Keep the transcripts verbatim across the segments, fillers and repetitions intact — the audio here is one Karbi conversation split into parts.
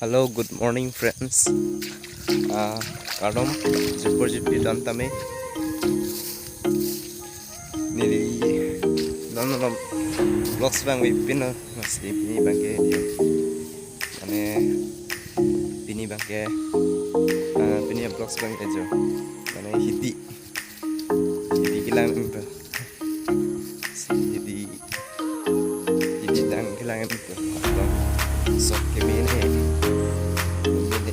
Hello, good morning, friends. Ah, kardom, jipur jipi don tame. Neli non non vlogs abang vepin lo, lasi pini abangke, mane pini abangke, ah, pini vlogs abangke jo, mane hidi, hidi kelang pen, hidi, hidi dang kelang pen, sok keme ne, keme ne,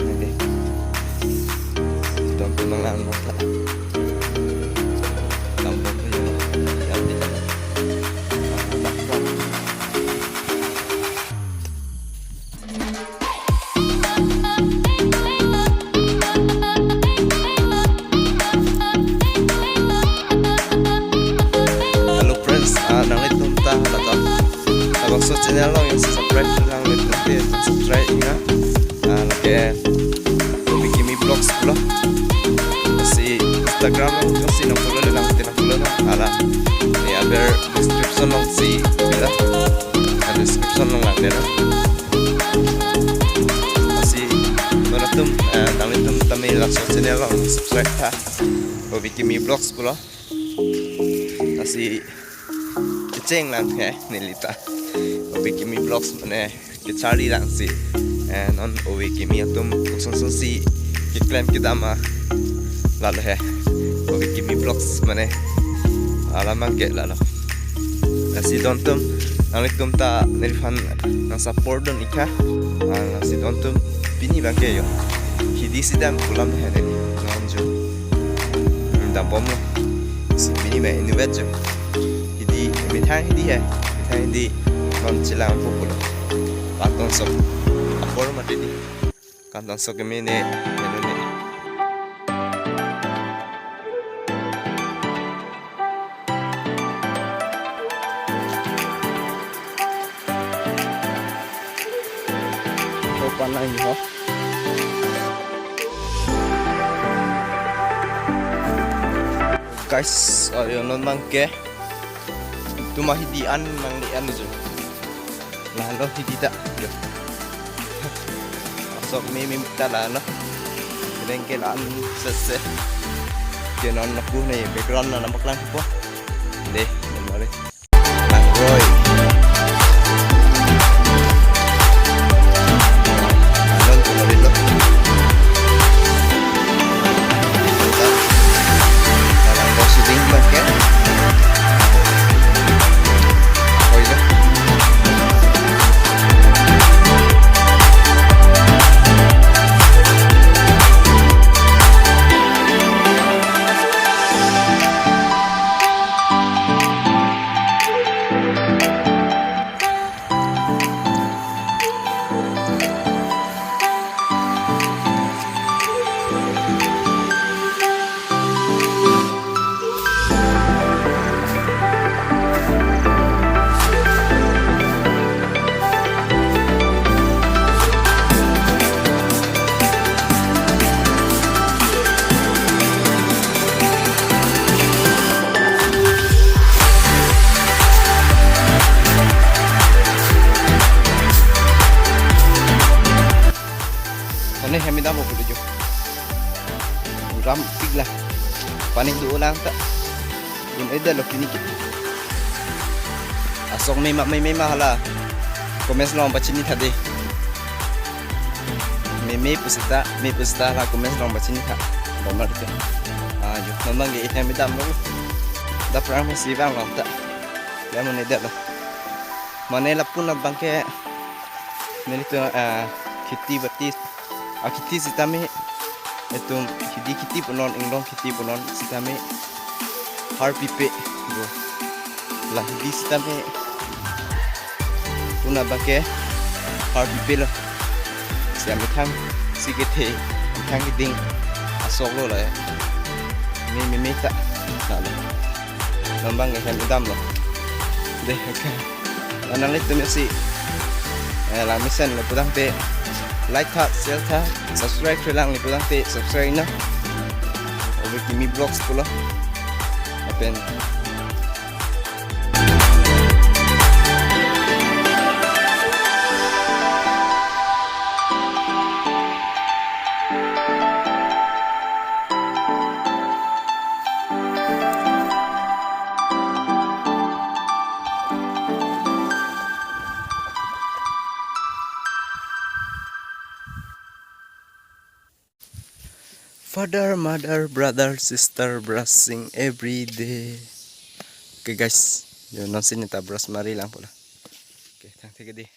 ne de, don pen nang lang mata. Lambok yun, yun de. Hello friends, ah, nanglitum ta halatum labangso channel along subscribe nanglitum te subscribe inga. Ah, lake Obi Kimi Vlogs pulo. Lasi Instagram along si nang follow le lang, te nang follow na. Hala, ne aber description along si pilo. Ah, description along lang de na. Lasi non atum, eh, nanglitum tame laso channel along subscribe tha. Obi Kimi Vlogs pulo. Lasi kecheng lang he neli ta. Obi Kimi Vlogs mane kecharli lang si, eh, non Obi Kimi atum koson son si keklem kedam ma lalo he. Obi Kimi Vlogs mane alam abangke lalo. Lasi don atum, nanglitum ta neliphan nang support dun ik tha. Ah, lasi don atum pini abangke yo, hidi si dam pu alam he neli non jo. Hmm, dam bom lo. Si pini me inutvet jo. Hidi, methang hidi he. Methang hidi non chelang po pulo. Patong sok apor mati di. Kantang sok keme ne, menu ne. Sopan lagi ho. Guys, ayo non abangke. Tuma hidi an nang di an jo. Lalo hidi ta. Yo. Sok me me ta lalo. Rengke an sese. Ke non naku ne background na namak lang po. De, mari. Langroi. Alon ko lori lo. Alang ko shooting abangke. Hoi lo. Mane hem dam pulo jo. Ram pik la. Pani do lang ta. Un-edetlo pini ke. Asok me ma, me me ma hala. Comments along pachini tha de. Me me pu seta, me pu seta hala comments along pachini tha. Bomar ke. Ah, jo, non abangke hem dam lo. Dap rang si vang lo ta. Ya, un-edetlo. Mane lapu-an abangke nelitum, ah, kheti bati, ah, kheti sitame, itum hidi kheti punon, inglong kheti punon sitame har pipe, bo. La hidi sitame pu-an abangke har pipe lo. Si amethang si kethe, amethang keding asok lo la. Me me me ta. Lalo. Non abangke hem dam lo. De, okay. Nanglitum si, eh, la mesen le pudang te like tha, share tha, subscribe le lang le pudang te subscribe na. Obi Kimi Vlogs pulo. Apen. Father, mother, brother, sister, brushing every day. Okay guys, yo non sini ta brush mari lang pula. Okay, thank you di.